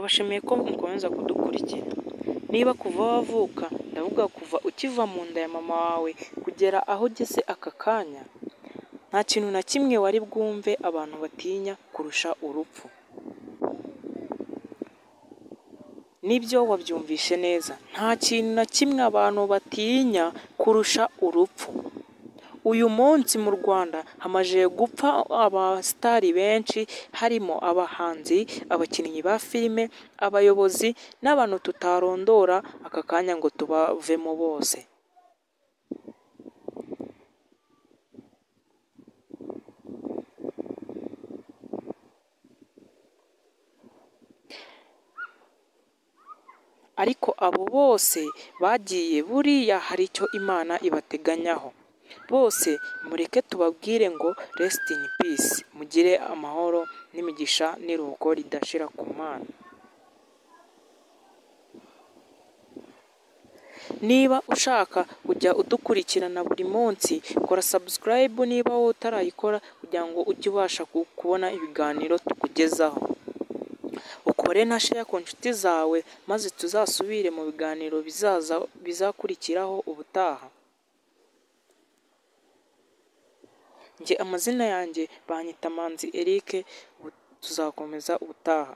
Turabashimiye ko mukomeza kudukurikira. Niba kuva wavuka, ndavuga kuva ukiva mu nda ya mama wawe kugera aho ugeze aka kanya, nta kintu na kimwe wari bwumve abantu batinya kurusha urupfu. Nibyo wabyumvishe neza, nta kintu na kimwe abantu batinya kurusha urupfu. Uyu munsi mu Rwanda hamaze gupfa abasitari benshi, harimo abahanzi, abakinnyi ba filime, abayobozi n'abantu tutarondora aka kanya ngo tubavemo bose. Ariko abo bose bagiye buriya hari icyo Imana ibateganyaho. Bose mureke tubabwire ngo rest in peace, mugire amahoro n'imigisha n'iruhuko ridashira ku Mana. Niba ushaka kujya udukurikirana buri munsi, kora subscribe niba wowe utarayikora kugira ngo ujye ubasha kubona ibiganiro tukugezaho. Ukore na share ku nshuti zawe maze tuzasubire mu biganiro bizaza bizakurikiraho ubutaha. Njye amazina yanjye banyita Manzi Eric, tuzakomeza ubutaha.